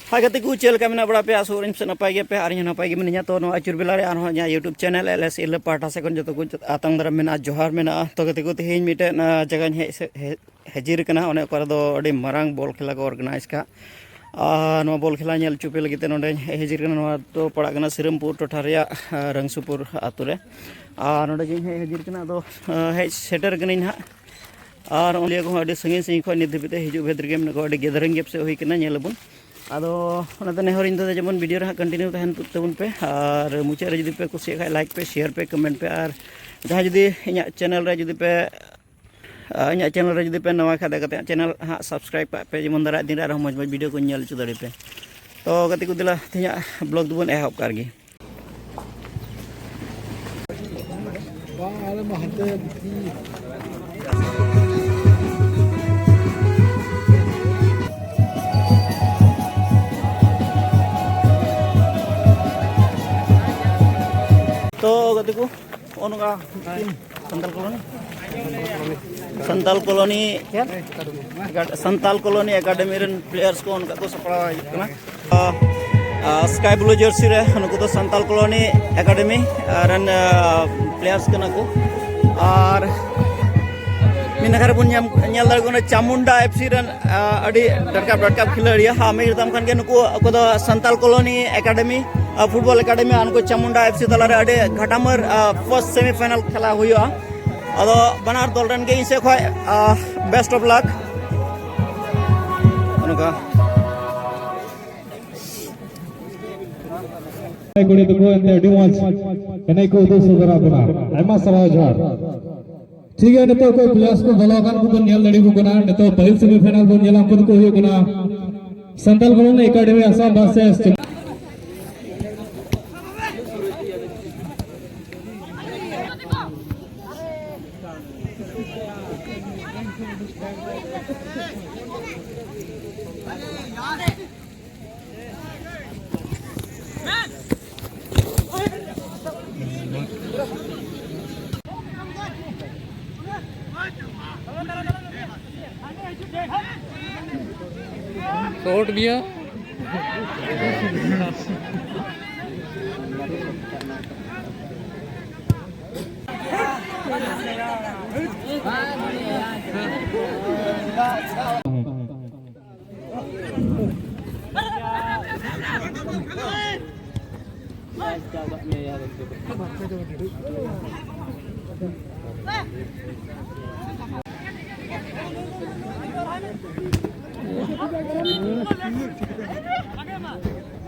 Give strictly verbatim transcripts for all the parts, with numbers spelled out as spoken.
ᱦᱟᱭ ᱜᱟᱛᱮ ᱠᱚ, ᱪᱮᱫ ᱞᱮᱠᱟ ᱢᱮᱱᱟᱜ ᱵᱟᱲᱟ ᱯᱮᱭᱟ? ᱟᱥᱚᱜ ᱟᱹᱧ ᱯᱮ ᱱᱟᱯᱟᱭ ᱜᱮᱭᱟ ᱯᱮ, ᱟᱨ ᱤᱧ ᱦᱚᱸ ᱱᱟᱯᱟᱭ ᱜᱮ ᱢᱤᱱᱟᱹᱧᱟ᱾ ᱛᱚ, ᱱᱚᱣᱟ ᱟᱹᱪᱩᱨ ᱵᱮᱞᱟ ᱨᱮ ᱟᱨᱦᱚᱸ ᱤᱧᱟᱹᱜ YouTube channel L S ᱤᱨᱞᱟᱹ ᱯᱟᱦᱴᱟ ᱥᱮᱫ ᱠᱷᱚᱱ ᱡᱚᱛᱚ ᱠᱚ ᱟᱛᱟᱝ ᱫᱟᱨᱟᱢ ᱢᱮᱱᱟᱜᱼᱟ, ᱡᱚᱦᱟᱨ ᱢᱮᱱᱟᱜᱼᱟ᱾ ᱛᱚ ᱜᱟᱛᱮ ᱠᱚ, ᱛᱮᱦᱮᱧ ᱢᱤᱫᱴᱮᱱ, ᱟᱸ, ᱡᱟᱭᱜᱟᱧ ᱦᱮᱡ, ᱦᱮᱡ, ᱦᱟᱹᱡᱤᱨ ᱠᱟᱱᱟ, ᱚᱱᱮ ᱚᱠᱟ ᱨᱮᱫᱚ ᱟᱹᱰᱤ ᱢᱟᱨᱟᱝ ᱵᱚᱞ ᱠᱷᱮᱞᱟ ᱠᱚ organize ᱠᱟᱜᱼᱟ᱾ ᱟᱨ ᱱᱚᱣᱟ ᱵᱚᱞ ᱠᱷᱮᱞᱟ ᱧᱮᱞ ᱦᱚᱪᱚ ᱯᱮ ᱞᱟᱹᱜᱤᱫ ᱛᱮ ᱱᱚᱰᱮᱧ ᱦᱮᱡ ᱦᱟᱹᱡᱤᱨ ᱠᱟᱱᱟ᱾ ᱱᱚᱣᱟ ᱫᱚ ᱯᱟᱲᱟᱜ ᱠᱟᱱᱟ ᱥᱤᱨᱟᱹᱢᱯᱩᱨ ᱴᱚᱴᱷᱟ ᱨᱮᱭᱟᱜ, ᱟᱸ, ᱨᱟᱝᱥᱩᱯᱩᱨ ᱟᱛᱳ ᱨᱮ᱾ ᱟᱨ ᱱᱚᱰᱮ ᱜᱤᱧ ᱦᱮᱡ ᱦᱟᱹᱡᱤᱨ ᱠᱟᱱᱟ᱾ ᱟᱫᱚ, ᱟᱸ, ᱦᱮᱡ ᱥᱮᱴᱮᱨ ᱠᱟᱹᱱᱟᱹᱧ ᱱᱟᱦᱟᱜ᱾ ᱟᱨ ᱚᱸᱰᱮ ᱠᱚᱦᱚᱸ ᱟᱹᱰᱤ ᱥᱟᱺᱜᱤᱧ ᱥᱟᱺᱜᱤᱧ ᱠᱷᱚᱱ ᱱᱤᱛ ᱫᱷᱟᱹᱵᱤᱡ ᱛᱮ ᱦᱤᱡᱩᱜ ᱵᱷᱮᱫ ᱨᱮᱜᱮ ᱢᱮᱱᱟᱜ ᱠᱚᱣᱟ, ᱟᱹᱰᱤ gathering ᱜᱮᱯ ᱥᱮᱫ ᱦᱩᱭ ᱠᱟᱱᱟ, ᱧᱮᱞ ᱟᱵᱚᱱ᱾ ᱟᱫᱚ ᱚᱱᱟᱛᱮ ᱱᱮᱦᱚᱨ ᱤᱧ ᱫᱚ ᱡᱮᱢᱚᱱ video ᱨᱮ ᱦᱟᱸᱜ continue ᱛᱟᱦᱮᱱ ᱛᱟᱵᱚᱱ ᱯᱮ, ᱟᱨ ᱢᱩᱪᱟᱹᱫ ᱨᱮ ᱡᱩᱫᱤ ᱯᱮ ᱠᱩᱥᱤᱭᱟᱜ ᱠᱷᱟᱡ like ᱯᱮ, share ᱯᱮ, comment ᱯᱮ, ᱟᱨ ᱡᱟᱦᱟᱸᱭ ᱡᱩᱫᱤ ᱤᱧᱟᱹᱜ channel ᱨᱮ ᱡᱩᱫᱤ ᱯᱮ, ᱟ, ᱤᱧᱟᱹᱜ channel ᱨᱮ ᱡᱩᱫᱤ ᱯᱮ ᱱᱟᱣᱟ ᱠᱷᱟᱡ ᱫᱚ ᱠᱟᱛᱮ channel ᱦᱟᱸᱜ subscribe ᱠᱟᱜ ᱯᱮ, ᱡᱮᱢᱚᱱ ᱫᱟᱨᱟᱭ ᱫᱤᱱ ᱨᱮ ᱟᱨᱦᱚᱸ ᱢᱚᱡᱽ ᱢᱚᱡᱽ video ᱠᱚᱧ ᱧᱮᱞ ᱦᱚᱪᱚ ᱫᱟᱲᱮ ᱯᱮ᱾ ᱛᱚ ᱜᱟᱛᱮ ᱠᱚ, ᱫᱮᱞᱟ ᱛᱮᱦᱮᱧᱟᱜ vlog ᱫᱚᱵᱚᱱ ᱮᱦᱚᱵ ᱠᱟᱜ ᱜᱮ᱾ ᱛᱚ ᱜᱟᱛᱮ ᱠᱚ, ᱱᱚᱜᱼᱚ ᱱᱚᱝᱠᱟ Santal colony, Santal colony, Santal colony academy ᱨᱮᱱ players ᱠᱚ ᱚᱱᱠᱟ ᱠᱚ ᱥᱟᱯᱲᱟᱣ ᱦᱤᱡᱩᱜ ᱠᱟᱱᱟ᱾ ᱟᱨ, ᱟᱨ sky blue jersey ᱨᱮ ᱱᱩᱠᱩ ᱫᱚ ᱥᱟᱱᱛᱟᱞ ᱠᱚᱞᱚᱱᱤ ᱮᱠᱟᱰᱮᱢᱤ ᱨᱮᱱ, ᱟᱨ, players ᱠᱟᱱᱟ ᱠᱚ᱾ ᱟᱨ ᱢᱤᱫ ᱱᱟᱠᱷᱟ ᱨᱮᱵᱚᱱ ᱧᱟᱢ, ᱧᱮᱞ ᱫᱟᱲᱮᱭᱟᱜ ᱠᱟᱱᱟ ᱪᱟᱢᱩᱱᱰᱟ F C ᱨᱮᱱ, ᱟᱨ, ᱟᱹᱰᱤ ᱰᱟᱴᱠᱟᱯ ᱰᱟᱴᱠᱟᱯ ᱠᱷᱤᱞᱟᱹᱲᱤᱭᱟᱹ᱾ ᱟᱨ ᱢᱤᱫ ᱨᱚᱠᱚᱢ ᱠᱷᱟᱱ ᱜᱮ ᱱᱩᱠᱩ ᱚᱠᱚᱭ ᱫᱚ ᱥᱟᱱᱛᱟᱞ ᱠᱚᱞᱚᱱᱤ ᱮᱠᱟᱰᱮᱢᱤ, ᱟᱨ, football ᱮᱠᱟᱰᱮᱢᱤ ᱟᱨ ᱱᱩᱠᱩ ᱪᱟᱢᱩᱱᱰᱟ F C ᱛᱟᱞᱟᱨᱮ ᱟᱹᱰᱤ ᱜᱷᱟᱴᱟᱢᱟᱨ, ᱟᱨ, first semi final ᱠᱷᱮᱞᱟ ᱦᱩᱭᱩᱜᱼᱟ᱾ ᱟᱫᱚ ᱵᱟᱱᱟᱨ ᱫᱚᱞ ᱨᱮᱱ ᱜᱮ ᱤᱧ ᱥᱮᱫ ᱠᱷᱚᱱ, ᱟᱨ, best of luck᱾ ᱚᱱᱠᱟ᱾ ᱠᱩᱲᱤ ᱛᱟᱠᱚ ᱮᱱᱛᱮ ᱟᱹᱰᱤ ᱢᱚᱡᱽ ᱮᱱᱮᱡ ᱠᱚ ᱩᱫᱩᱜ ᱥᱚᱫᱚᱨᱟᱜ ᱵᱚᱱᱟ᱾ ᱟᱭᱢᱟ ᱥᱟᱨᱦᱟᱣ, ᱡᱚᱦᱟᱨ᱾ ᱴᱷᱤᱠ ᱜᱮᱭᱟ, ᱱᱤᱛᱚᱜ ᱚᱠᱚᱭ players ᱠᱚ ᱵᱚᱞᱚ ᱟᱠᱟᱱ ᱠᱚᱵᱚᱱ ᱧᱮᱞ ᱫᱟᱲᱮ ᱟᱠᱚ ᱠᱟᱱᱟ᱾ ᱱᱤᱛᱚᱜ ᱯᱟᱹᱦᱤᱞ semi final ᱵᱚᱱ ᱧᱮᱞᱟ, ᱩᱱᱠᱩ ᱫᱚᱠᱚ ᱦᱩᱭᱩᱜ ᱠᱟᱱᱟ Santal colony academy Assam versus ᱥᱚᱴ ᱜᱮᱭᱟ᱾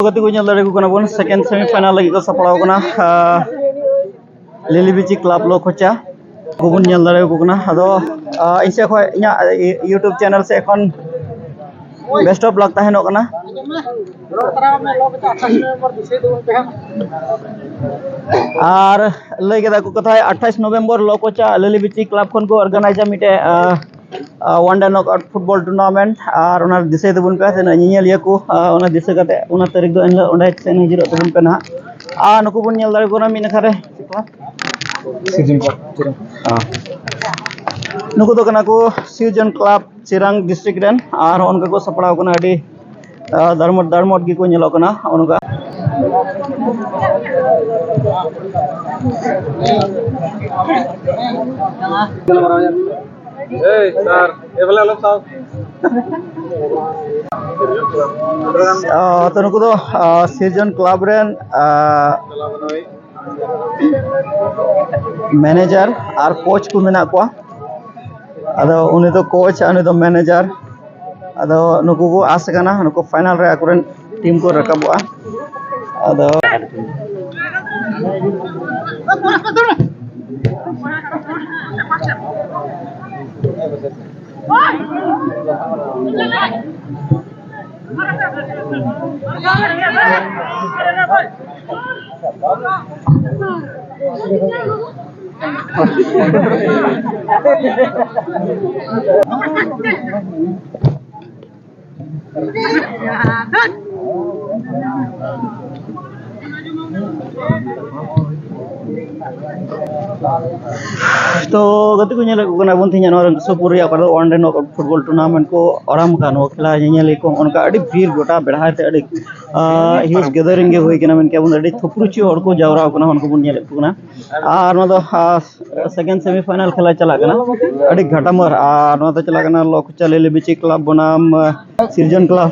ᱜᱟᱛᱮ ᱠᱚ, ᱧᱮᱞ ᱫᱟᱲᱮᱭᱟᱠᱚ ᱠᱟᱱᱟ ᱵᱚᱱ, second semi final ᱞᱟᱹᱜᱤᱫ ᱠᱚ ᱥᱟᱯᱲᱟᱣ ᱠᱟᱱᱟ, ᱟᱸ, ᱞᱤᱞᱤᱵᱤᱪᱤ ᱠᱞᱟᱵᱽ ᱞᱚᱠᱷᱚᱪᱟ᱾ ᱩᱱᱠᱩ ᱵᱚᱱ ᱧᱮᱞ ᱫᱟᱲᱮᱭᱟᱠᱚ ᱠᱟᱱᱟ᱾ ᱟᱫᱚ, ᱟᱸ, ᱤᱧ ᱥᱮᱫ ᱠᱷᱚᱱ, ᱤᱧᱟᱹᱜ YouTube channel ᱥᱮᱫ ᱠᱷᱚᱱ best of luck ᱛᱟᱦᱮᱱᱚᱜ ᱠᱟᱱᱟ᱾ ᱟᱨ ᱞᱟᱹᱭ ᱠᱮᱫᱟ ᱠᱚ ᱠᱟᱛᱷᱟᱭ, ᱟᱴᱷᱟᱥ ᱱᱚᱵᱷᱮᱢᱵᱚᱨ ᱞᱚᱠᱷᱚᱪᱟ ᱞᱤᱞᱤᱵᱤᱪᱤ ᱠᱞᱟᱵᱽ ᱠᱷᱚᱱ ᱠᱚ organizeᱟ ᱢᱤᱫᱴᱮᱡ, ᱟᱸ, ᱟᱸ, one day knockout football tournament᱾ ᱟᱨ ᱚᱱᱟ ᱫᱤᱥᱟᱹᱭ ᱛᱟᱵᱚᱱ ᱯᱮ, ᱛᱤᱱᱟᱹᱜ ᱧᱮᱧᱮᱞᱤᱭᱟᱹ ᱠᱚ, ᱟᱸ, ᱚᱱᱟ ᱫᱤᱥᱟᱹ ᱠᱟᱛᱮ ᱚᱱᱟ ᱛᱟᱹᱨᱤᱠᱷ ᱫᱚ ᱮᱱᱦᱤᱞᱳᱜ ᱚᱸᱰᱮ ᱥᱮᱱ ᱦᱤᱡᱩᱜ ᱛᱟᱵᱚᱱ ᱯᱮ ᱱᱟᱦᱟᱜ᱾ ᱟᱨ ᱱᱩᱠᱩ ᱵᱚᱱ ᱧᱮᱞ ᱫᱟᱲᱮ ᱠᱚ ᱠᱟᱱᱟ ᱢᱤᱫ ᱱᱟᱠᱷᱟ ᱨᱮ᱾ ᱥᱤᱨᱡᱚᱱ ᱠᱚ, ᱥᱤᱨᱡᱚᱱ᱾ ᱦᱮᱸ᱾ ᱱᱩᱠᱩ ᱫᱚ ᱠᱟᱱᱟ ᱠᱚ ᱥᱤᱨᱡᱚᱱ ᱠᱞᱟᱵᱽ ᱪᱤᱨᱟᱝ district ᱨᱮᱱ, ᱟᱨ ᱦᱚᱸᱜᱼᱚ ᱱᱚᱝᱠᱟ ᱠᱚ ᱥᱟᱯᱲᱟᱣ ᱠᱟᱱᱟ, ᱟᱹᱰᱤ, ᱟᱸ, ᱫᱟᱲᱢᱚᱴ, ᱫᱟᱲᱢᱚᱴ ᱜᱮᱠᱚ ᱧᱮᱞᱚᱜ ᱠᱟᱱᱟ, ᱦᱚᱸᱜᱼᱚ ᱱᱚᱝᱠᱟ᱾ ᱮᱭ, ᱥᱟᱨ, ᱮ ᱵᱚᱞᱮ ᱟᱞᱚᱢ ᱥᱟᱵ᱾ ᱟᱸ, ᱛᱚ, ᱱᱩᱠᱩ ᱫᱚ, ᱟᱸ, ᱥᱤᱨᱡᱚᱱ ᱠᱞᱟᱵᱽ ᱨᱮᱱ, ᱟᱸ, ᱢᱮᱱᱮᱡᱟᱨ ᱟᱨ ᱠᱳᱪ ᱠᱚ ᱢᱮᱱᱟᱜ ᱠᱚᱣᱟ᱾ ᱟᱫᱚ ᱩᱱᱤ ᱫᱚ ᱠᱳᱪ ᱟᱨ ᱩᱱᱤ ᱫᱚ ᱢᱮᱱᱮᱡᱟᱨ᱾ ᱟᱫᱚ ᱱᱩᱠᱩ ᱠᱚ ᱟᱥ ᱠᱟᱱᱟ ᱱᱩᱠᱩ ᱯᱷᱟᱭᱱᱟᱞ ᱨᱮ ᱟᱠᱚᱨᱮᱱ ᱴᱤᱢ ᱠᱚ ᱨᱟᱠᱟᱵᱚᱜᱼᱟ᱾ ᱟᱫᱚ ᱛᱚ ᱜᱟᱛᱮ ᱠᱚ, ᱧᱮᱞᱮᱫ ᱠᱚ ᱠᱟᱱᱟ ᱵᱚᱱ ᱛᱮᱦᱮᱧ ᱱᱚᱣᱟ ᱨᱚᱝᱥᱚᱯᱩᱨ ᱨᱮᱭᱟᱜ ᱚᱠᱟ ᱫᱚ ᱚᱱ ᱰᱮᱱ ᱯᱷᱩᱴᱵᱚᱞ ᱴᱩᱨᱱᱟᱢᱮᱱᱴ ᱠᱚ ᱟᱨᱟᱢ ᱠᱟᱱᱟ᱾ ᱱᱚᱣᱟ ᱠᱷᱮᱞᱟ ᱧᱮᱧᱮᱞᱤᱭᱟᱹ ᱠᱚ ᱚᱱᱠᱟ ᱟᱹᱰᱤ ᱵᱷᱤᱲ, ᱜᱚᱴᱟ ᱵᱮᱲᱦᱟᱭ ᱛᱮ ᱟᱹᱰᱤ ᱦᱤᱭᱩᱡᱽ ᱜᱮᱫᱟᱨᱤᱝ ᱜᱮ ᱦᱩᱭ ᱠᱟᱱᱟ, ᱢᱮᱱ ᱠᱮᱭᱟ ᱵᱚᱱ ᱟᱹᱰᱤ ᱛᱷᱩᱯᱨᱩᱪᱤ ᱦᱚᱲ ᱠᱚ ᱡᱟᱣᱨᱟ ᱟᱠᱟᱱᱟ, ᱚᱱᱟ ᱠᱚᱵᱚᱱ ᱧᱮᱞᱮᱫ ᱠᱚ ᱠᱟᱱᱟ᱾ ᱟᱨ ᱱᱚᱣᱟ ᱫᱚ ᱥᱮᱠᱮᱱᱰ ᱥᱮᱢᱤ ᱯᱷᱟᱭᱱᱟᱞ ᱠᱷᱮᱞᱟ ᱪᱟᱞᱟᱜ ᱠᱟᱱᱟ, ᱟᱹᱰᱤ ᱜᱷᱟᱴᱟᱢᱟᱨ᱾ ᱟᱨ ᱱᱚᱣᱟ ᱫᱚ ᱪᱟᱞᱟᱜ ᱠᱟᱱᱟ ᱞᱚᱠᱪᱟ ᱞᱤᱞᱤ ᱵᱤᱪᱤ ᱠᱞᱟᱵᱽ ᱵᱚᱱᱟᱢ ᱥᱤᱨᱡᱚᱱ ᱠᱞᱟᱵᱽ᱾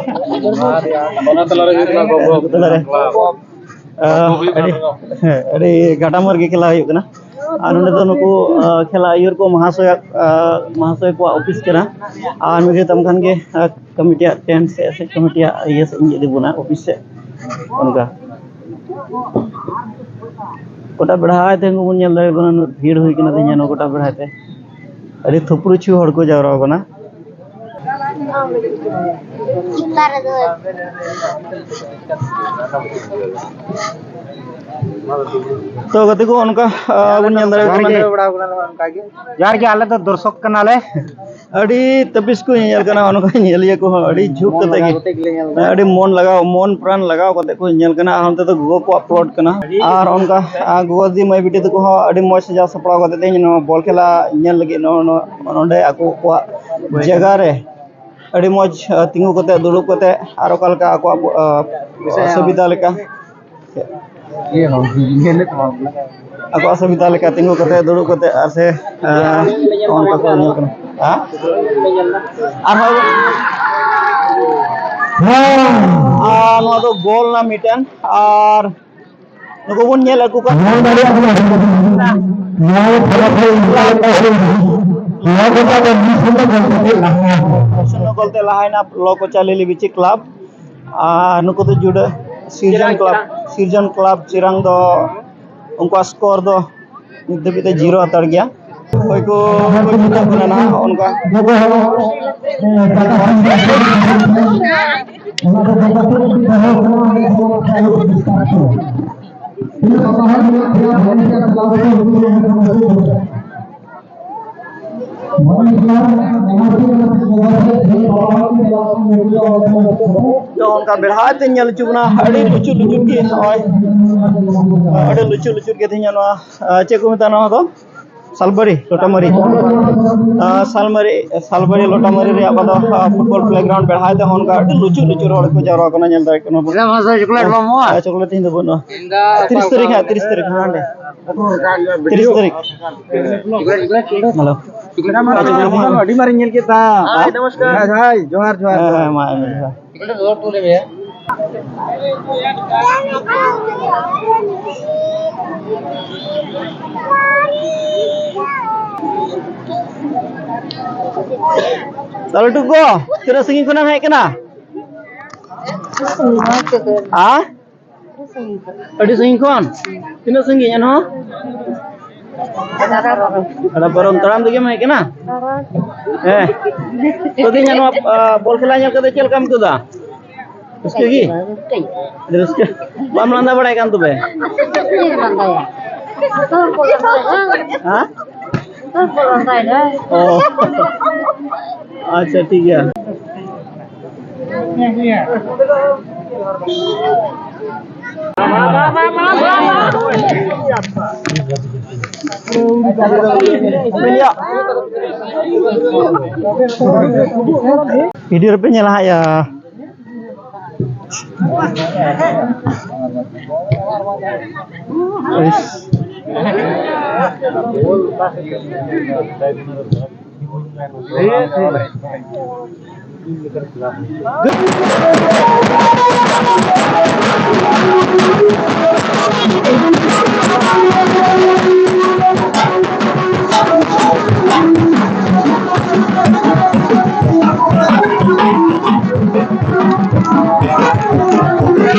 ᱚᱱᱟ ᱛᱟᱞᱟᱨᱮ ᱦᱩᱭᱩᱜ ᱠᱟᱱᱟ ᱜᱚᱜᱚ ᱛᱟᱞᱟᱨᱮ᱾ ᱟᱹᱰᱤ, ᱦᱮᱸ, ᱟᱹᱰᱤ ᱜᱷᱟᱴᱟᱢᱟᱨ ᱜᱮ ᱠᱷᱮᱞᱟ ᱦᱩᱭᱩᱜ ᱠᱟᱱᱟ᱾ ᱟᱨ ᱱᱚᱸᱰᱮ ᱫᱚ ᱱᱩᱠᱩ ᱠᱷᱮᱞᱟ ᱟᱹᱭᱩᱨ ᱠᱚ ᱢᱚᱦᱟᱥᱚᱭᱟᱜ ᱢᱚᱦᱟᱥᱚᱭ ᱠᱚᱣᱟᱜ ᱚᱯᱷᱤᱥ ᱠᱟᱱᱟ᱾ ᱟᱨ ᱢᱤᱫ ᱜᱷᱟᱹᱲᱤᱡ ᱛᱟᱭᱚᱢ ᱠᱷᱟᱱ ᱜᱮ ᱠᱚᱢᱤᱴᱤᱭᱟᱜ ᱴᱮᱱᱴ ᱥᱮ ᱠᱚᱢᱤᱴᱤᱭᱟᱜ ᱤᱭᱟᱹ ᱥᱮᱫ ᱤᱧ ᱤᱫᱤ ᱵᱚᱱᱟ, ᱚᱯᱷᱤᱥ ᱥᱮᱫ᱾ ᱚᱱᱠᱟ ᱜᱚᱴᱟ ᱵᱮᱲᱦᱟᱭ ᱛᱮ ᱵᱚᱱ ᱧᱮᱞ ᱫᱟᱲᱮᱭᱟᱜ ᱠᱟᱱᱟ, ᱩᱱᱟᱹᱜ ᱵᱷᱤᱲ ᱦᱩᱭ ᱠᱟᱱᱟ ᱛᱮᱦᱮᱧ ᱱᱚᱣᱟ ᱜᱚᱴᱟ ᱵᱮᱲᱦᱟᱭ ᱛᱮ᱾ ᱟᱹᱰᱤ ᱛᱷᱩᱯᱨᱩᱪᱷᱩ ᱦᱚᱲ ᱠᱚ ᱡᱟᱣᱨᱟ ᱟᱠᱟᱱᱟ᱾ ᱛᱚ ᱜᱟᱛᱮ ᱠᱚ, ᱚᱱᱠᱟ ᱵᱚᱱ ᱧᱮᱞ ᱫᱟᱲᱮᱭᱟᱜ ᱠᱟᱱᱟ᱾ ᱡᱚᱦᱟᱨ ᱜᱮ, ᱟᱞᱮ ᱫᱚ ᱫᱚᱨᱥᱚᱠ ᱠᱟᱱᱟᱞᱮ᱾ ᱟᱹᱰᱤ ᱛᱟᱹᱯᱤᱥ ᱠᱚ ᱧᱮᱧᱮᱞ ᱠᱟᱱᱟ, ᱚᱱᱠᱟ ᱧᱮᱞᱤᱭᱟᱹ ᱠᱚᱦᱚᱸ ᱟᱹᱰᱤ ᱡᱷᱩᱠ ᱠᱟᱛᱮ ᱜᱮ᱾ ᱟᱹᱰᱤ ᱢᱚᱱ ᱞᱟᱜᱟᱣ, ᱢᱚᱱ ᱯᱨᱟᱱ ᱞᱟᱜᱟᱣ ᱠᱟᱛᱮ ᱠᱚ ᱧᱮᱞ ᱠᱟᱱᱟ᱾ ᱟᱨ ᱚᱱᱛᱮ ᱫᱚ ᱜᱚᱜᱚ ᱠᱚᱣᱟᱜ ᱯᱞᱚᱴ ᱠᱟᱱᱟ᱾ ᱟᱨ ᱚᱱᱠᱟ ᱜᱚᱜᱚ ᱫᱤᱫᱤ ᱢᱟᱹᱭ ᱵᱤᱴᱤ ᱛᱟᱠᱚ ᱦᱚᱸ ᱟᱹᱰᱤ ᱢᱚᱡᱽ ᱥᱟᱡᱟᱣ ᱥᱟᱯᱲᱟᱣ ᱠᱟᱛᱮ ᱛᱮᱦᱮᱧ ᱱᱚᱣᱟ ᱵᱚᱞ ᱠᱷᱮᱞᱟ ᱧᱮᱞ ᱞᱟᱹᱜᱤᱫ ᱱᱚᱜᱼᱚ ᱱᱚᱰᱮ ᱟᱠᱚ ᱠᱚᱣᱟᱜ ᱡᱟᱭᱜᱟ ᱨᱮ ᱟᱹᱰᱤ ᱢᱚᱡᱽ ᱛᱤᱸᱜᱩ ᱠᱟᱛᱮ, ᱫᱩᱲᱩᱵ ᱠᱟᱛᱮ, ᱟᱨ ᱚᱠᱟ ᱞᱮᱠᱟ ᱟᱠᱚᱣᱟᱜ ᱥᱩᱵᱤᱫᱷᱟ ᱞᱮᱠᱟ᱾ ᱟᱠᱚᱣᱟᱜ ᱥᱩᱵᱤᱫᱷᱟ ᱞᱮᱠᱟ ᱛᱤᱸᱜᱩ ᱠᱟᱛᱮ, ᱫᱩᱲᱩᱵ ᱠᱟᱛᱮ, ᱟᱨ ᱥᱮ ᱚᱱᱠᱟ ᱠᱚ ᱧᱮᱞ ᱠᱟᱱᱟ᱾ ᱟᱨᱦᱚᱸ ᱟᱨ ᱱᱚᱣᱟ ᱫᱚ ᱜᱳᱞ ᱱᱟ ᱢᱤᱫᱴᱮᱱ᱾ ᱟᱨ ᱱᱩᱠᱩ ᱵᱚᱱ ᱧᱮᱞ ᱟᱹᱜᱩ ᱠᱚᱣᱟ᱾ ᱜᱳᱞ ᱛᱮ ᱞᱟᱦᱟᱭᱮᱱᱟ ᱞᱚ ᱠᱚᱪᱟ ᱞᱤᱞᱤ ᱵᱤᱪᱤ ᱠᱞᱟᱵᱽ᱾ ᱟᱨ ᱱᱩᱠᱩ ᱫᱚ ᱡᱩᱰᱟᱹ ᱥᱤᱨᱡᱚᱱ ᱠᱞᱟᱵᱽ, ᱥᱤᱨᱡᱚᱱ ᱠᱞᱟᱵᱽ ᱪᱤᱨᱟᱝ ᱫᱚ ᱩᱱᱠᱩᱣᱟᱜ ᱥᱠᱳᱨ ᱫᱚ ᱱᱤᱛ ᱫᱷᱟᱹᱵᱤᱡ ᱛᱮ ᱡᱤᱨᱳ ᱦᱟᱛᱟᱲ ᱜᱮᱭᱟ᱾ ᱚᱠᱚᱭ ᱠᱚ ᱠᱚ ᱡᱤᱛᱟᱹᱜ ᱠᱟᱱᱟ ᱱᱟᱦᱟᱜ ᱚᱱᱠᱟ᱾ ᱛᱚ ᱚᱱᱠᱟ ᱵᱮᱲᱦᱟᱭ ᱛᱮ ᱧᱮᱞ ᱦᱚᱪᱚ ᱵᱚᱱᱟ, ᱟᱹᱰᱤ ᱞᱩᱪᱩ ᱞᱩᱪᱩ ᱜᱮ ᱱᱚᱜᱼᱚᱭ᱾ ᱟᱹᱰᱤ ᱞᱩᱪᱩ ᱞᱩᱪᱩ ᱜᱮ ᱛᱮᱦᱮᱧ ᱱᱚᱣᱟ, ᱟᱨ ᱪᱮᱫ ᱠᱚ ᱢᱮᱛᱟᱜᱼᱟ ᱱᱚᱣᱟ ᱫᱚ? ᱥᱟᱞᱵᱟᱨᱤ ᱞᱚᱴᱟᱢᱟᱨᱤ᱾ ᱟᱨ ᱥᱟᱞᱢᱟᱨᱤ, ᱥᱟᱞᱵᱟᱨᱤ ᱞᱚᱴᱟᱢᱟᱨᱤ ᱨᱮᱭᱟᱜ ᱚᱠᱟ ᱫᱚ, ᱟᱨ ᱯᱷᱩᱴᱵᱚᱞ ᱯᱞᱮᱜᱨᱟᱣᱩᱱᱰ ᱵᱮᱲᱦᱟᱭ ᱛᱮ ᱚᱱᱠᱟ ᱟᱹᱰᱤ ᱞᱩᱪᱩ ᱞᱩᱪᱩ ᱦᱚᱲ ᱠᱚ ᱡᱟᱣᱨᱟ ᱠᱟᱱᱟ, ᱧᱮᱞ ᱫᱟᱲᱮᱭᱟᱜ ᱠᱟᱱᱟ ᱵᱚᱱ᱾ ᱪᱚᱠᱞᱮᱴ ᱵᱟᱢ ᱮᱢᱚᱜᱼᱟ? ᱟᱨ ᱪᱚᱠᱞᱮᱴ ᱛᱮᱦᱮᱧ ᱫᱚ ᱵᱟᱹᱱᱩᱜᱼᱟ᱾ ᱛᱤᱨᱤᱥ ᱛᱟᱹᱨᱤᱠᱷ ᱦᱟᱸᱜ, ᱛᱤᱨᱤᱥ ᱛᱟᱹᱨᱤᱠᱷ ᱦᱟᱸᱜ ᱦᱟᱸᱰᱮ᱾ ᱛᱤᱨᱤᱥ ᱛᱟᱹᱨᱤᱠᱷ᱾ ᱦᱮᱞᱳ᱾ ᱟᱹᱰᱤ ᱢᱟᱨᱮᱧ ᱧᱮᱞ ᱠᱮᱫ ᱛᱟᱢ᱾ ᱦᱮᱸ? ᱱᱚᱢᱚᱥᱠᱟᱨ᱾ ᱦᱮᱸ, ᱦᱮᱸ, ᱢᱟ, ᱢᱟ, ᱢᱟ᱾ ᱞᱟᱹᱴᱩ ᱠᱚ, ᱛᱤᱱᱟᱹᱜ ᱥᱟᱺᱜᱤᱧ ᱠᱷᱚᱱᱮᱢ ᱦᱮᱡ ᱠᱟᱱᱟ? ᱦᱮᱸ? ᱟᱹᱰᱤ ᱥᱟᱺᱜᱤᱧ ᱠᱷᱚᱱ? ᱛᱤᱱᱟᱹᱜ ᱥᱟᱺᱜᱤᱧ ᱮᱱᱦᱚᱸ? ᱟᱫᱚ ᱯᱟᱨᱚᱢ ᱛᱟᱲᱟᱢ ᱛᱮᱜᱮᱢ ᱦᱮᱡ ᱠᱟᱱᱟ? ᱦᱮᱸ᱾ ᱛᱚ, ᱛᱮᱦᱮᱧ ᱱᱚᱣᱟ, ᱟ, ᱵᱚᱞ ᱠᱷᱮᱞᱟ ᱧᱮᱞ ᱠᱟᱛᱮ ᱪᱮᱫ ᱞᱮᱠᱟᱢ ᱟᱹᱭᱠᱟᱹᱣ ᱫᱟ? ᱨᱟᱹᱥᱠᱟᱹ ᱜᱮ? ᱟᱹᱰᱤ ᱨᱟᱹᱥᱠᱟᱹ᱾ ᱵᱟᱢ ᱞᱟᱸᱫᱟ ᱵᱟᱲᱟᱭ ᱠᱟᱱ ᱛᱚᱵᱮ? ᱪᱮᱫ ᱞᱟᱸᱫᱟᱭᱟ? ᱦᱮᱸ? ᱚ᱾ ᱟᱪᱪᱷᱟ, ᱴᱷᱤᱠ ᱜᱮᱭᱟ᱾ ᱵᱷᱤᱰᱤᱭᱳ ᱨᱮᱯᱮ ᱧᱮᱞᱟ ᱦᱟᱸᱜ ᱭᱟ᱾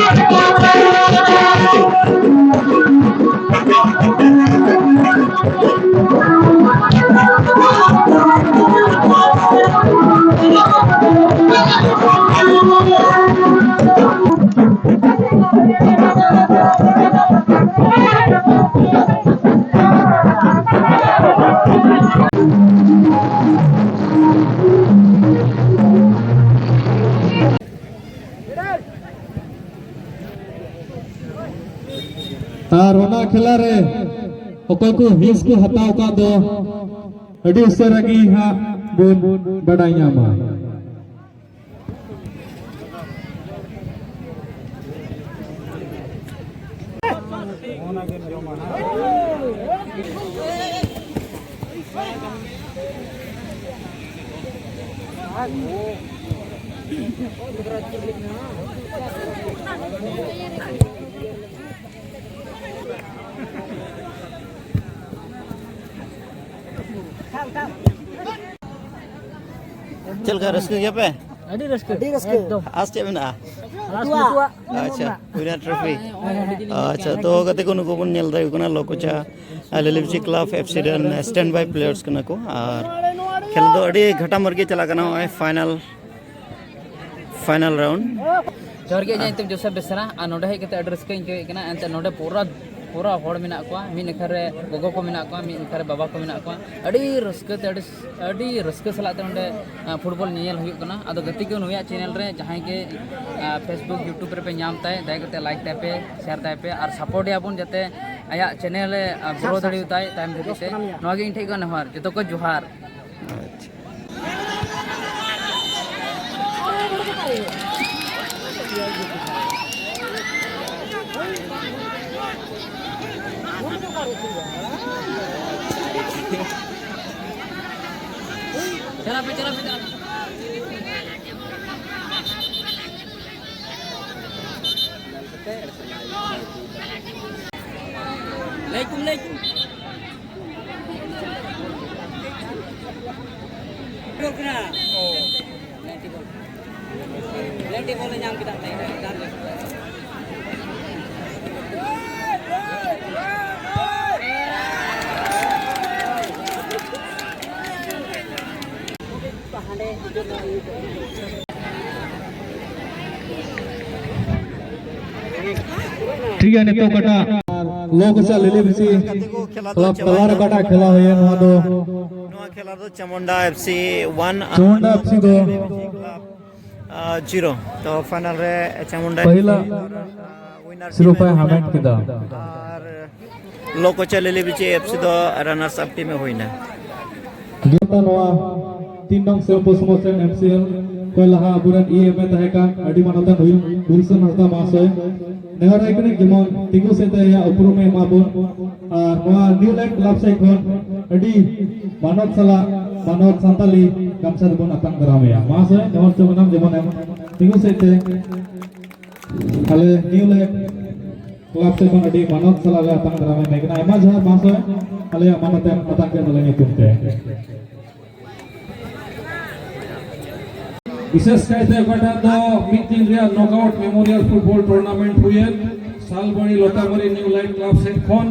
ᱟᱨ ᱚᱱᱟ ᱠᱷᱮᱞᱟ ᱨᱮ ᱚᱠᱚᱭ ᱠᱚ ᱦᱤᱸᱥ ᱠᱚ ᱦᱟᱛᱟᱣ ᱟᱠᱟᱫ ᱫᱚ ᱟᱹᱰᱤ ᱩᱥᱟᱹᱨᱟ ᱜᱮ ᱦᱟᱸᱜ ᱵᱚᱱ ᱵᱟᱰᱟᱭ ᱧᱟᱢᱟ᱾ ᱪᱮᱫ ᱞᱮᱠᱟ, ᱨᱟᱹᱥᱠᱟᱹ ᱜᱮᱭᱟ ᱯᱮ? ᱟᱹᱰᱤ ᱨᱟᱹᱥᱠᱟᱹ᱾ ᱟᱹᱰᱤ ᱨᱟᱹᱥᱠᱟᱹ᱾ ᱮᱠᱫᱚᱢ᱾ ᱟᱥ ᱪᱮᱫ ᱢᱮᱱᱟᱜᱼᱟ? ᱟᱞᱟᱥ ᱱᱩᱠᱩᱣᱟᱜ᱾ ᱱᱩᱠᱩᱣᱟᱜ᱾ ᱟᱪᱪᱷᱟ, ᱦᱮᱸ, ᱦᱮᱸ᱾ ᱟᱪᱪᱷᱟ, ᱛᱚ ᱜᱟᱛᱮ ᱠᱚ, ᱱᱩᱠᱩ ᱵᱚᱱ ᱧᱮᱞ ᱫᱟᱲᱮᱭᱟᱠᱚ ᱠᱟᱱᱟ, ᱞᱚᱠᱚᱪᱟ, ᱟᱨ ᱞᱤᱞᱤᱯᱪᱤ ᱠᱞᱟᱵᱽ ᱮᱯᱷ ᱥᱤ ᱨᱮᱱ ᱥᱴᱮᱱᱰ ᱵᱟᱭ ᱯᱞᱮᱭᱟᱨᱥ ᱠᱟᱱᱟ ᱠᱚ᱾ ᱟᱨ ᱠᱷᱮᱞ ᱫᱚ ᱟᱹᱰᱤ ᱜᱷᱟᱴᱟᱢᱟᱨ ᱜᱮ ᱪᱟᱞᱟᱜ ᱠᱟᱱᱟ, ᱱᱚᱜᱼᱚᱭ ᱯᱷᱟᱭᱱᱟᱞ, ᱯᱷᱟᱭᱱᱟᱞ ᱨᱟᱣᱩᱱᱰ᱾ ᱡᱚᱦᱟᱨ ᱜᱮ, ᱤᱧᱟᱹᱜ ᱧᱩᱛᱩᱢ ᱡᱳᱥᱮᱯ ᱵᱮᱥᱨᱟ, ᱟᱨ ᱱᱚᱰᱮ ᱦᱮᱡ ᱠᱟᱛᱮ ᱟᱹᱰᱤ ᱨᱟᱹᱥᱠᱟᱹᱧ ᱟᱹᱭᱠᱟᱹᱣᱮᱫ ᱠᱟᱱᱟ᱾ ᱮᱱᱛᱮ ᱱᱚᱰᱮ ᱯᱩᱨᱟ, ᱯᱩᱨᱟ ᱦᱚᱲ ᱢᱮᱱᱟᱜ ᱠᱚᱣᱟ, ᱢᱤᱫ ᱱᱟᱠᱷᱟ ᱨᱮ ᱜᱚᱜᱚ ᱠᱚ ᱢᱮᱱᱟᱜ ᱠᱚᱣᱟ, ᱢᱤᱫ ᱱᱟᱠᱷᱟ ᱨᱮ ᱵᱟᱵᱟ ᱠᱚ ᱢᱮᱱᱟᱜ ᱠᱚᱣᱟ᱾ ᱟᱹᱰᱤ ᱨᱟᱹᱥᱠᱟᱹ ᱛᱮ, ᱟᱹᱰᱤ, ᱟᱹᱰᱤ ᱨᱟᱹᱥᱠᱟᱹ ᱥᱟᱞᱟᱜ ᱛᱮ ᱱᱚᱰᱮ, ᱟᱸ, ᱯᱷᱩᱴᱵᱚᱞ ᱧᱮᱧᱮᱞ ᱦᱩᱭᱩᱜ ᱠᱟᱱᱟ᱾ ᱟᱫᱚ ᱜᱟᱛᱮ ᱠᱚ, ᱱᱩᱭᱟᱜ ᱪᱮᱱᱮᱞ ᱨᱮ ᱡᱟᱦᱟᱸᱭ ᱜᱮ, ᱟᱸ, ᱯᱷᱮᱥᱵᱩᱠ, ᱭᱩᱴᱩᱵᱽ ᱨᱮᱯᱮ ᱧᱟᱢ ᱛᱟᱭ, ᱫᱟᱭᱟ ᱠᱟᱛᱮ ᱞᱟᱭᱤᱠ ᱛᱟᱭ ᱯᱮ, ᱥᱮᱭᱟᱨ ᱛᱟᱭ ᱯᱮ ᱟᱨ ᱥᱟᱯᱳᱨᱴ ᱮᱭᱟ ᱵᱚᱱ, ᱡᱟᱛᱮ ᱟᱭᱟᱜ ᱪᱮᱱᱮᱞ ᱮ, ᱟᱸ, ᱜᱨᱳ ᱫᱟᱲᱮᱭᱟᱛᱟᱭ ᱛᱟᱭᱚᱢ ᱫᱷᱟᱹᱵᱤᱡ ᱛᱮ᱾ ᱱᱚᱣᱟ ᱜᱮ ᱤᱧ ᱴᱷᱮᱡ ᱠᱷᱚᱱ ᱱᱮᱦᱚᱨ᱾ ᱡᱚᱛᱚ ᱠᱚ ᱡᱚᱦᱟᱨ᱾ ᱟᱪᱪᱷᱟ᱾ ᱪᱟᱞᱟᱜ ᱯᱮ, ᱪᱟᱞᱟᱜ ᱯᱮ, ᱪᱟᱞᱟᱜ ᱯᱮ᱾ ᱞᱟᱹᱭ ᱠᱚᱢ, ᱞᱟᱹᱭ ᱠᱚᱢ᱾ ᱜᱳᱞ ᱠᱟᱱᱟ᱾ ᱯᱮᱱᱟᱞᱴᱤ ᱜᱳᱞ᱾ ᱯᱮᱱᱟᱞᱴᱤ ᱜᱳᱞ ᱮ ᱧᱟᱢ ᱠᱮᱫᱟ᱾ ᱴᱷᱤᱠ ᱜᱮᱭᱟ, ᱱᱤᱛᱚᱜ ᱚᱠᱟᱴᱟᱜ ᱞᱚ ᱠᱚᱪᱟ ᱞᱤᱞᱤ ᱵᱤᱥᱤ ᱠᱞᱟᱵᱽ ᱛᱟᱞᱟ ᱨᱮ ᱚᱠᱟᱴᱟᱜ ᱠᱷᱮᱞᱟ ᱦᱩᱭᱮᱱ, ᱱᱚᱣᱟ ᱫᱚ ᱱᱚᱣᱟ ᱠᱷᱮᱞᱟ ᱫᱚ ᱪᱟᱢᱩᱱᱰᱟ ᱮᱯᱷ ᱥᱤ ᱚᱣᱟᱱ, ᱪᱟᱢᱩᱱᱰᱟ ᱮᱯᱷ ᱥᱤ ᱫᱚ ᱟᱨ ᱡᱤᱨᱳ᱾ ᱛᱚ ᱯᱷᱟᱭᱱᱟᱞ ᱨᱮ ᱪᱟᱢᱩᱱᱰᱟ ᱯᱟᱹᱦᱤᱞᱟ ᱥᱤᱨᱳᱯᱟᱭ ᱦᱟᱢᱮᱴ ᱠᱮᱫᱟ᱾ ᱟᱨ ᱞᱚ ᱠᱚᱪᱟ ᱞᱤᱞᱤ ᱵᱤᱪᱤ ᱮᱯᱷᱥᱤ ᱫᱚ ᱨᱟᱱᱟᱨᱥ ᱟᱯ ᱴᱤᱢ ᱮ ᱦᱩᱭᱱᱟ᱾ ᱜᱮᱛᱟ ᱱᱚᱣᱟ ᱛᱤᱱ ᱱᱚᱝ ᱥᱮᱢᱯᱳ ᱥᱚᱢᱚᱥ ᱨᱮᱱ ᱮᱢᱥᱤᱮᱞ ᱠᱚᱭ ᱞᱟᱦᱟ ᱟᱵᱚᱨᱮᱱ ᱤ ᱮᱢ ᱮ ᱛᱟᱦᱮᱸ ᱠᱟᱱ ᱟᱹᱰᱤ ᱢᱟᱱᱚᱛᱟᱱ ᱦᱩᱭᱩᱜ ᱜᱩᱞᱥᱚᱱ ᱦᱟᱸᱥᱫᱟ ᱢᱟᱦᱟᱥᱚᱭ᱾ ᱱᱮᱦᱚᱨ ᱟᱭ ᱠᱟᱹᱱᱟᱹᱧ ᱡᱮᱢᱚᱱ ᱛᱤᱸᱜᱩ ᱥᱮᱫ ᱛᱮ ᱟᱭᱟᱜ ᱩᱯᱨᱩᱢ ᱮ ᱮᱢᱟ ᱵᱚᱱ᱾ ᱟᱨ ᱱᱚᱣᱟ ᱱᱤᱭᱩ ᱞᱟᱭᱤᱴ ᱠᱞᱟᱵᱽ ᱥᱮᱫ ᱠᱷᱚᱱ ᱟᱹᱰᱤ ᱢᱟᱱᱚᱛ ᱥᱟᱞᱟᱜ ᱢᱟᱱᱚᱛ ᱥᱟᱱᱛᱟᱞᱤ ᱜᱟᱢᱪᱷᱟ ᱛᱮᱵᱚᱱ ᱟᱛᱟᱝ ᱫᱟᱨᱟᱢᱮᱭᱟ᱾ ᱢᱟᱦᱟᱥᱚᱭ, ᱱᱮᱦᱚᱨ ᱪᱚ ᱢᱮᱱᱟᱢ ᱡᱮᱢᱚᱱ ᱮᱢ ᱛᱤᱸᱜᱩ ᱥᱮᱫ ᱛᱮ ᱟᱞᱮ ᱱᱤᱭᱩ ᱞᱟᱭᱤᱴ ᱠᱞᱟᱵᱽ ᱥᱮᱫ ᱠᱷᱚᱱ ᱟᱹᱰᱤ ᱢᱟᱱᱚᱛ ᱥᱟᱞᱟᱜ ᱞᱮ ᱟᱛᱟᱝ ᱫᱟᱨᱟᱢᱮ ᱠᱟᱱᱟ᱾ ᱟᱭᱢᱟ ᱡᱚᱦᱟᱨ ᱢᱟᱦᱟᱥᱚᱭ, ᱟᱞᱮᱭᱟᱜ ᱢᱟᱱᱚᱛ ᱮᱢ ᱟᱛᱟᱝ ᱠᱮᱫ ᱛᱟᱞᱮ ᱧᱩᱛᱩᱢ ᱛᱮ᱾ ᱵᱤᱥᱮᱥ ᱠᱟᱭᱛᱮ ᱚᱠᱟᱴᱟᱜ ᱫᱚ ᱢᱤᱫ ᱫᱤᱱ ᱨᱮᱭᱟᱜ ᱱᱚᱠᱟᱣᱩᱴ ᱢᱮᱢᱳᱨᱤᱭᱟᱞ ᱯᱷᱩᱴᱵᱚᱞ ᱴᱩᱨᱱᱟᱢᱮᱱᱴ ᱦᱩᱭᱮᱱ ᱥᱟᱞᱵᱟᱲᱤ ᱞᱚᱛᱟᱢᱟᱨᱤ ᱱᱤᱭᱩ ᱞᱟᱭᱤᱴ ᱠᱞᱟᱵᱽ ᱥᱮᱫ ᱠᱷᱚᱱ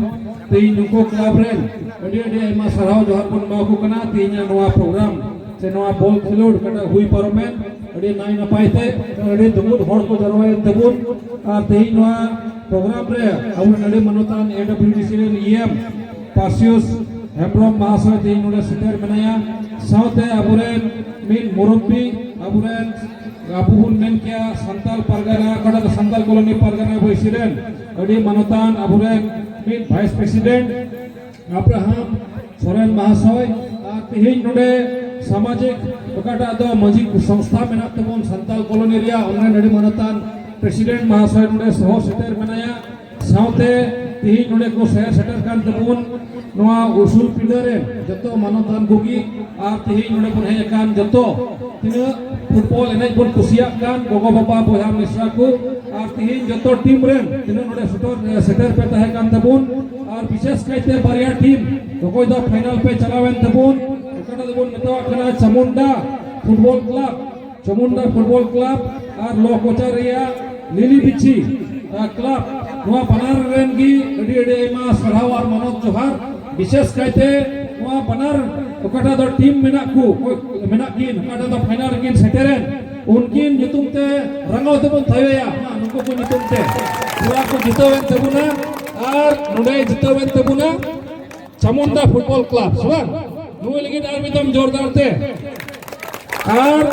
ᱛᱮᱦᱮᱧ ᱱᱩᱠᱩ ᱠᱞᱟᱵᱽ ᱨᱮᱱ ᱟᱹᱰᱤ ᱟᱹᱰᱤ ᱟᱭᱢᱟ ᱥᱟᱨᱦᱟᱣ ᱡᱚᱦᱟᱨ ᱵᱚᱱ ᱮᱢᱟ ᱠᱚ ᱠᱟᱱᱟ᱾ ᱛᱮᱦᱮᱧᱟᱜ ᱱᱚᱣᱟ ᱯᱨᱳᱜᱨᱟᱢ ᱥᱮ ᱱᱚᱣᱟ ᱵᱚᱞ ᱠᱷᱮᱞᱳᱰ ᱚᱠᱟᱴᱟᱜ ᱦᱩᱭ ᱯᱟᱨᱚᱢᱮᱱ ᱟᱹᱰᱤ ᱱᱟᱭ ᱱᱟᱯᱟᱭ ᱛᱮ ᱟᱹᱰᱤ ᱫᱩᱢᱩᱫ ᱦᱚᱲ ᱠᱚ ᱡᱟᱨᱣᱟᱭᱮᱱ ᱛᱟᱵᱚᱱ᱾ ᱟᱨ ᱛᱮᱦᱮᱧ ᱱᱚᱣᱟ ᱯᱨᱳᱜᱨᱟᱢ ᱨᱮ ᱟᱵᱚᱨᱮᱱ ᱟᱹᱰᱤ ᱢᱟᱱᱚᱛᱟᱱ ᱮᱰᱟᱵᱞᱤᱭᱩᱰᱤᱥᱤ ᱨᱮᱱ ᱤ ᱮᱢ ᱯᱟᱨᱥᱤᱭᱩᱥ ᱦᱮᱢᱵᱨᱚᱢ ᱢᱟᱦᱟᱥᱚᱭ ᱛᱮᱦᱮᱧ ᱱᱚᱰᱮ ᱥᱮᱴᱮᱨ ᱢᱮᱱᱟᱭᱟ᱾ ᱥᱟᱶᱛᱮ ᱟᱵᱚᱨᱮᱱ ᱢᱤᱫ ᱢᱩᱨᱚᱵᱵᱤ, ᱟᱵᱚᱨᱮᱱ ᱟᱵᱚ ᱵᱚᱱ ᱢᱮᱱ ᱠᱮᱭᱟ ᱥᱟᱱᱛᱟᱞ ᱯᱟᱨᱜᱟᱱᱟ, ᱚᱠᱟᱴᱟᱜ ᱫᱚ ᱥᱟᱱᱛᱟᱞ ᱠᱚᱞᱳᱱᱤ ᱯᱟᱨᱜᱟᱱᱟ ᱵᱟᱹᱭᱥᱤ ᱨᱮᱱ ᱟᱹᱰᱤ ᱢᱟᱱᱚᱛᱟᱱ ᱟᱵᱚᱨᱮᱱ ᱢᱤᱫ ᱵᱷᱟᱭᱤᱥ ᱯᱨᱮᱥᱤᱰᱮᱱᱴ ᱟᱵᱨᱟᱦᱟᱢ ᱥᱚᱨᱮᱱ ᱢᱟᱦᱟᱥᱚᱭ, ᱟᱨ ᱛᱮᱦᱮᱧ ᱱᱚᱰᱮ ᱥᱟᱢᱟᱡᱤᱠ ᱚᱠᱟᱴᱟᱜ ᱫᱚ ᱢᱟᱹᱡᱷᱤ ᱥᱚᱝᱥᱛᱷᱟ ᱢᱮᱱᱟᱜ ᱛᱟᱵᱚᱱ ᱥᱟᱱᱛᱟᱞ ᱠᱚᱞᱳᱱᱤ ᱨᱮᱭᱟᱜ, ᱚᱱᱟ ᱟᱹᱰᱤ ᱢᱟᱱᱚᱛᱟᱱ ᱯᱨᱮᱥᱤᱰᱮᱱᱴ ᱢᱟᱦᱟᱥᱚᱭ ᱱᱚᱰᱮ ᱥᱚᱦᱚ ᱥᱮᱴᱮᱨ ᱢᱮᱱᱟᱭᱟ᱾ ᱥᱟᱶᱛᱮ ᱛᱮᱦᱮᱧ ᱱᱚᱰᱮ ᱠᱚ ᱥᱮᱴᱮᱨ ᱥᱮᱴᱮᱨ ᱠᱟᱱ ᱛᱟᱵᱚᱱ ᱱᱚᱣᱟ ᱩᱥᱩᱞ ᱯᱤᱸᱰᱟᱹ ᱨᱮ ᱡᱚᱛᱚ ᱢᱟᱱᱚᱛᱟᱱ ᱠᱚᱜᱮ, ᱟᱨ ᱛᱮᱦᱮᱧ ᱱᱚᱰᱮ ᱵᱚᱱ ᱦᱮᱡ ᱟᱠᱟᱱ ᱡᱚᱛᱚ ᱛᱤᱱᱟᱹᱜ ᱯᱷᱩᱴᱵᱚᱞ ᱮᱱᱮᱡ ᱵᱚᱱ ᱠᱩᱥᱤᱭᱟᱜ ᱠᱟᱱ ᱜᱚᱜᱚ ᱵᱟᱵᱟ ᱵᱚᱭᱦᱟ ᱢᱤᱥᱨᱟ ᱠᱚ, ᱟᱨ ᱛᱮᱦᱮᱧ ᱡᱚᱛᱚ ᱴᱤᱢ ᱨᱮᱱ ᱛᱤᱱᱟᱹᱜ ᱱᱚᱰᱮ ᱥᱮᱴᱮᱨ, ᱥᱮᱴᱮᱨ ᱯᱮ ᱛᱟᱦᱮᱸ ᱠᱟᱱ ᱛᱟᱵᱚᱱ, ᱟᱨ ᱵᱤᱥᱮᱥ ᱠᱟᱭᱛᱮ ᱵᱟᱨᱭᱟ ᱴᱤᱢ, ᱚᱠᱚᱭ ᱫᱚ ᱯᱷᱟᱭᱱᱟᱞ ᱯᱮ ᱪᱟᱞᱟᱣᱮᱱ ᱛᱟᱵᱚᱱ, ᱚᱠᱟᱴᱟᱜ ᱫᱚᱵᱚᱱ ᱢᱮᱛᱟᱣᱟᱜ ᱠᱟᱱᱟ ᱪᱟᱢᱩᱱᱰᱟ ᱯᱷᱩᱴᱵᱚᱞ ᱠᱞᱟᱵᱽ, ᱪᱟᱢᱩᱱᱰᱟ ᱯᱷᱩᱴᱵᱚᱞ ᱠᱞᱟᱵᱽ ᱟᱨ ᱞᱚ ᱠᱚᱪᱟ ᱨᱮᱭᱟᱜ ᱞᱤᱞᱤ ᱵᱤᱪᱷᱤ, ᱟᱨ, ᱠᱞᱟᱵᱽ, ᱱᱚᱣᱟ ᱵᱟᱱᱟᱨ ᱨᱮᱱ ᱜᱮ ᱟᱹᱰᱤ ᱟᱹᱰᱤ ᱟᱭᱢᱟ ᱥᱟᱨᱦᱟᱣ ᱟᱨ ᱢᱟᱱᱚᱛ ᱡᱚᱦᱟᱨ᱾ ᱵᱤᱥᱮᱥ ᱠᱟᱭᱛᱮ ᱱᱚᱣᱟ ᱵᱟᱱᱟᱨ ᱚᱠᱟᱴᱟᱜ ᱫᱚ ᱴᱤᱢ ᱢᱮᱱᱟᱜ ᱠᱚ, ᱢᱮᱱᱟᱜ ᱠᱤᱱ, ᱚᱠᱟᱴᱟᱜ ᱫᱚ ᱯᱷᱟᱭᱱᱟᱞ ᱨᱮᱠᱤᱱ ᱥᱮᱴᱮᱨᱮᱱ, ᱩᱱᱠᱤᱱ ᱧᱩᱛᱩᱢ ᱛᱮ ᱨᱟᱸᱜᱟᱣ ᱛᱮᱵᱚᱱ ᱛᱷᱟᱭᱚᱭᱟ᱾ ᱢᱟ, ᱱᱩᱠᱩ ᱠᱚ ᱧᱩᱛᱩᱢ ᱛᱮ ᱛᱷᱚᱲᱟ ᱠᱚ ᱡᱤᱛᱟᱹᱣᱮᱱ ᱛᱟᱵᱚᱱᱟ ᱟᱨ ᱱᱚᱰᱮ ᱡᱤᱛᱟᱹᱣᱮᱱ ᱛᱟᱵᱚᱱᱟ ᱪᱟᱢᱩᱱᱰᱟ ᱯᱷᱩᱴᱵᱚᱞ ᱠᱞᱟᱵᱽ, ᱥᱮ ᱵᱟᱝ? ᱱᱩᱭ ᱞᱟᱹᱜᱤᱫ ᱟᱨ ᱢᱤᱫ ᱫᱚᱢ ᱡᱳᱨᱫᱟᱨ ᱛᱮ᱾ ᱟᱨ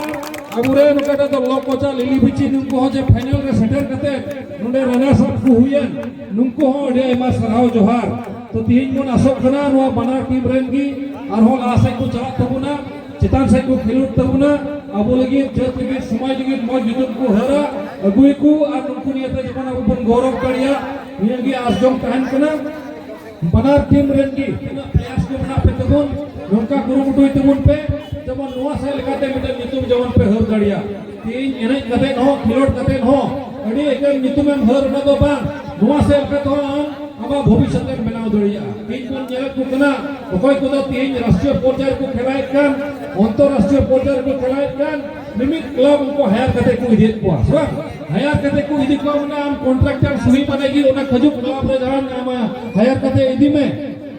ᱟᱵᱚᱨᱮᱱ ᱚᱠᱟᱴᱟᱜ ᱫᱚ ᱞᱚ ᱠᱚᱪᱟ ᱞᱤᱞᱤ ᱵᱤᱪᱤ, ᱱᱩᱠᱩ ᱦᱚᱸ ᱡᱮ ᱯᱷᱟᱭᱱᱟᱞ ᱨᱮ ᱥᱮᱴᱮᱨ ᱠᱟᱛᱮ ᱱᱚᱰᱮ ᱨᱟᱱᱟᱨᱥ ᱟᱯ ᱠᱚ ᱦᱩᱭᱮᱱ, ᱱᱩᱠᱩ ᱦᱚᱸ ᱟᱹᱰᱤ ᱟᱭᱢᱟ ᱥᱟᱨᱦᱟᱣ ᱡᱚᱦᱟᱨ᱾ ᱛᱚ ᱛᱮᱦᱮᱧ ᱵᱚᱱ ᱟᱥᱚᱜ ᱠᱟᱱᱟ ᱱᱚᱣᱟ ᱵᱟᱱᱟᱨ ᱴᱤᱢ ᱨᱮᱱ ᱜᱮ ᱟᱨᱦᱚᱸ ᱞᱟᱦᱟ ᱥᱮᱫ ᱠᱚ ᱪᱟᱞᱟᱜ ᱛᱟᱵᱚᱱᱟ, ᱪᱮᱛᱟᱱ ᱥᱮᱫ ᱠᱚ ᱠᱷᱮᱞᱳᱰ ᱛᱟᱵᱚᱱᱟ, ᱟᱵᱚ ᱞᱟᱹᱜᱤᱫ, ᱡᱟᱹᱛ ᱞᱟᱹᱜᱤᱫ, ᱥᱚᱢᱟᱡᱽ ᱞᱟᱹᱜᱤᱫ ᱢᱚᱡᱽ ᱧᱩᱛᱩᱢ ᱠᱚ ᱦᱟᱹᱨᱟ ᱟᱹᱜᱩᱭᱟᱠᱚ ᱟᱨ ᱱᱩᱠᱩ ᱱᱤᱭᱟᱹᱛᱮ ᱡᱮᱢᱚᱱ ᱟᱵᱚ ᱵᱚᱱ ᱜᱚᱨᱚᱵᱽ ᱫᱟᱲᱮᱭᱟᱜ, ᱱᱤᱭᱟᱹ ᱜᱮ ᱟᱥ ᱡᱚᱝ ᱛᱟᱦᱮᱱ ᱠᱟᱱᱟ᱾ ᱵᱟᱱᱟᱨ ᱴᱤᱢ ᱨᱮᱱ ᱜᱮ ᱛᱤᱱᱟᱹᱜ ᱯᱞᱮᱭᱟᱨᱥ ᱠᱚ ᱢᱮᱱᱟᱜ ᱯᱮ ᱛᱟᱵᱚᱱ, ᱱᱚᱝᱠᱟ ᱠᱩᱨᱩᱢᱩᱴᱩᱭ ᱛᱟᱵᱚᱱ ᱯᱮ, ᱡᱮᱢᱚᱱ ᱱᱚᱣᱟ ᱥᱮᱫ ᱞᱮᱠᱟᱛᱮ ᱢᱤᱫᱴᱮᱱ ᱧᱩᱛᱩᱢ ᱡᱮᱢᱚᱱ ᱯᱮ ᱦᱟᱹᱨ ᱫᱟᱲᱮᱭᱟᱜ᱾ ᱛᱮᱦᱮᱧ ᱮᱱᱮᱡ ᱠᱟᱛᱮ ᱦᱚᱸ, ᱠᱷᱮᱞᱳᱰ ᱠᱟᱛᱮ ᱦᱚᱸ ᱟᱹᱰᱤ ᱮᱠᱟᱞ ᱧᱩᱛᱩᱢᱮᱢ ᱦᱟᱹᱨ, ᱚᱱᱟ ᱫᱚ ᱵᱟᱝ, ᱱᱚᱣᱟ ᱥᱮᱫ ᱞᱮᱠᱟᱛᱮ ᱦᱚᱸ ᱟᱢ ᱟᱢᱟᱜ ᱵᱷᱚᱵᱤᱥᱥᱚᱛ ᱮᱢ ᱵᱮᱱᱟᱣ ᱫᱟᱲᱮᱭᱟᱜᱼᱟ᱾ ᱛᱮᱦᱮᱧ ᱵᱚᱱ ᱧᱮᱞᱮᱫ ᱠᱚ ᱠᱟᱱᱟ, ᱚᱠᱚᱭ ᱠᱚᱫᱚ ᱛᱮᱦᱮᱧ ᱨᱟᱥᱴᱨᱤᱭᱚ ᱯᱚᱨᱡᱟᱭ ᱨᱮᱠᱚ ᱠᱷᱮᱞᱟᱭᱮᱫ ᱠᱟᱱ, ᱚᱱᱛᱚᱨᱨᱟᱥᱴᱨᱤᱭᱚ ᱯᱚᱨᱡᱟᱭ ᱨᱮᱠᱚ ᱠᱷᱮᱞᱟᱭᱮᱫ ᱠᱟᱱ, ᱢᱤᱢᱤᱫ ᱠᱞᱟᱵᱽ ᱩᱱᱠᱩ ᱦᱟᱭᱟᱨ ᱠᱟᱛᱮ ᱠᱚ ᱤᱫᱤᱭᱮᱫ ᱠᱚᱣᱟ, ᱥᱮ ᱵᱟᱝ? ᱦᱟᱭᱟᱨ ᱠᱟᱛᱮ ᱠᱚ ᱤᱫᱤ ᱠᱚᱣᱟ, ᱢᱟᱱᱮ ᱟᱢ ᱠᱚᱱᱴᱨᱟᱠᱴᱟᱨ ᱥᱩᱦᱤ ᱢᱟᱱᱮ ᱜᱮ ᱚᱱᱟ ᱠᱷᱟᱹᱡᱩᱜ ᱠᱞᱟᱵᱽ ᱨᱮ ᱡᱟᱦᱟᱸ ᱟᱢ ᱦᱟᱭᱟᱨ ᱠᱟᱛᱮ ᱤᱫᱤ ᱢᱮ,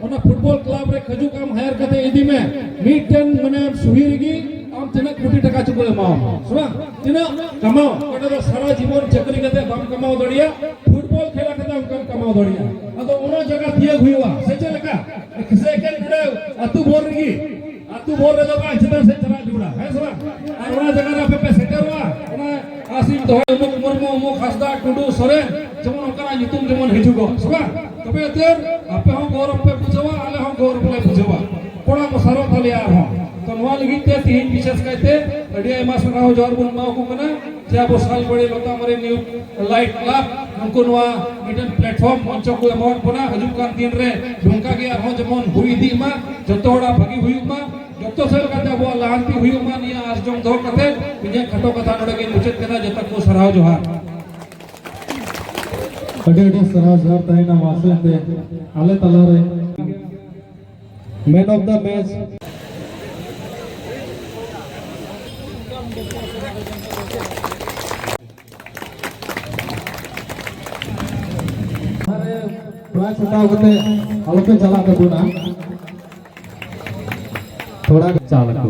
ᱚᱱᱟ ᱯᱷᱩᱴᱵᱚᱞ ᱠᱞᱟᱵᱽ ᱨᱮ ᱠᱷᱟᱹᱡᱩᱜ ᱟᱢ ᱦᱟᱭᱟᱨ ᱠᱟᱛᱮ ᱤᱫᱤ ᱢᱮ, ᱢᱤᱫᱴᱮᱱ ᱢᱟᱱᱮ ᱥᱩᱦᱤ ᱨᱮᱜᱮ ᱟᱢ ᱛᱤᱱᱟᱹᱜ ᱠᱳᱴᱤ ᱴᱟᱠᱟ ᱪᱚᱠᱚ ᱮᱢᱟᱣᱟᱢᱟ, ᱥᱮ ᱵᱟᱝ? ᱛᱤᱱᱟᱹᱜ ᱠᱟᱢᱟᱣ, ᱚᱸᱰᱮ ᱫᱚ ᱥᱟᱨᱟ ᱡᱤᱵᱚᱱ ᱪᱟᱹᱠᱨᱤ ᱠᱟᱛᱮ ᱵᱟᱢ ᱠᱟᱢᱟᱣ ᱫᱟᱲᱮᱭᱟᱜ, ᱯᱷᱩᱴᱵᱚᱞ ᱠᱷᱮᱞᱟ ᱠᱟᱛᱮ ᱚᱱᱠᱟᱢ ᱠᱟᱢᱟᱣ ᱫᱟᱲᱮᱭᱟᱜᱼᱟ᱾ ᱟᱫᱚ ᱚᱱᱟ ᱡᱟᱭᱜᱟ ᱛᱤᱭᱟᱹᱜ ᱦᱩᱭᱩᱜᱼᱟ, ᱥᱮ ᱪᱮᱫ ᱞᱮᱠᱟ? ᱥᱮ ᱮᱠᱮᱱ ᱱᱚᱰᱮ ᱟᱹᱛᱩ ᱵᱷᱳᱨ ᱨᱮᱜᱮ, ᱟᱹᱛᱩ ᱵᱷᱳᱨ ᱨᱮᱫᱚ ᱵᱟᱝ, ᱪᱮᱛᱟᱱ ᱥᱮᱫ ᱪᱟᱞᱟᱜ ᱡᱟᱹᱨᱩᱲᱟ, ᱦᱮᱸ ᱥᱮ ᱵᱟᱝ? ᱟᱨ ᱚᱱᱟ ᱡᱟᱭᱜᱟ ᱨᱮ ᱟᱯᱮ ᱯᱮ ᱥᱮᱴᱮᱨᱚᱜᱼᱟ, ᱚᱱᱟ ᱟᱥᱤᱥ ᱫᱚᱦᱚᱭ, ᱩᱢᱩᱠ ᱢᱩᱨᱢᱩ, ᱩᱢᱩᱠ ᱦᱟᱸᱥᱫᱟ, ᱴᱩᱰᱩ, ᱥᱚᱨᱮᱱ, ᱡᱮᱢᱚᱱ ᱚᱱᱠᱟᱱᱟᱜ ᱧᱩᱛᱩᱢ ᱡᱮᱢᱚᱱ ᱦᱤᱡᱩᱜᱚᱜ, ᱥᱮ ᱵᱟᱝ? ᱛᱚᱵᱮ ᱮᱱᱛᱮ ᱟᱯᱮ ᱦᱚᱸ ᱜᱚᱨᱚᱵᱽ ᱯᱮ ᱵᱩᱡᱷᱟᱹᱣᱟ, ᱟᱞᱮ ᱦᱚᱸ ᱜᱚᱨᱚᱵᱽ ᱞᱮ ᱵᱩᱡᱷᱟᱹᱣᱟ, ᱠᱚᱲᱟ ᱠᱚ ᱥᱟᱨᱚᱜ ᱛᱟᱞᱮᱭᱟ ᱟᱨᱦᱚᱸ᱾ ᱛᱚ ᱱᱚᱣᱟ ᱞᱟᱹᱜᱤᱫ ᱛᱮ ᱛᱮᱦᱮᱧ ᱵᱤᱥᱮᱥ ᱠᱟᱭᱛᱮ ᱟᱹᱰᱤ ᱟᱭᱢᱟ ᱥᱟᱨᱦᱟᱣ ᱡᱚᱦᱟᱨ ᱵᱚᱱ ᱮᱢᱟ ᱠᱚ ᱠᱟᱱᱟ ᱡᱮ ᱟᱵᱚ ᱥᱟᱞᱵᱟᱲᱤ ᱞᱚᱛᱟᱢᱟᱨᱤ ᱱᱤᱭᱩ ᱞᱟᱭᱤᱴ ᱠᱞᱟᱵᱽ ᱩᱱᱠᱩ ᱱᱚᱣᱟ ᱢᱤᱫᱴᱮᱱ ᱯᱞᱮᱴᱯᱷᱚᱨᱢ ᱢᱚᱧᱪᱚ ᱠᱚ ᱮᱢᱟᱣᱟᱫ ᱵᱚᱱᱟ᱾ ᱦᱤᱡᱩᱜ ᱠᱟᱱ ᱫᱤᱱ ᱨᱮ ᱱᱚᱝᱠᱟ ᱜᱮ ᱟᱨᱦᱚᱸ ᱡᱮᱢᱚᱱ ᱦᱩᱭ ᱤᱫᱤᱜ ᱢᱟ, ᱡᱚᱛᱚ ᱦᱚᱲᱟᱜ ᱵᱷᱟᱹᱜᱤ ᱦᱩᱭᱩᱜ ᱢᱟ, ᱡᱚᱛᱚ ᱥᱮᱫ ᱞᱮᱠᱟᱛᱮ ᱟᱵᱚᱣᱟᱜ ᱞᱟᱦᱟᱱᱛᱤ ᱦᱩᱭᱩᱜ ᱢᱟ, ᱱᱤᱭᱟᱹ ᱟᱸᱥ ᱡᱚᱝ ᱫᱚᱦᱚ ᱠᱟᱛᱮ ᱤᱧᱟᱹᱜ ᱠᱷᱟᱴᱚ ᱠᱟᱛᱷᱟ ᱱᱚᱰᱮ ᱜᱮᱧ ᱢᱩᱪᱟᱹᱫ ᱠᱮᱫᱟ᱾ ᱡᱚᱛᱚ ᱠᱚ ᱥᱟᱨᱦᱟᱣ ᱡᱚᱦᱟᱨ᱾ ᱟᱹᱰᱤ ᱟᱹᱰᱤ ᱥᱟᱨᱦᱟᱣ ᱡᱚᱦᱟᱨ ᱛᱟᱦᱮᱱᱟ ᱢᱟᱥᱮ ᱮᱱᱛᱮ ᱟᱞᱮ ᱛᱟᱞᱟᱨᱮ᱾ Man of the match. Prize ᱦᱟᱛᱟᱣ ᱠᱟᱛᱮ ᱟᱞᱚᱯᱮ ᱪᱟᱞᱟᱜ ᱛᱟᱵᱚᱱᱟ᱾ ᱛᱷᱚᱲᱟ ᱪᱟᱞ ᱟᱠᱚ᱾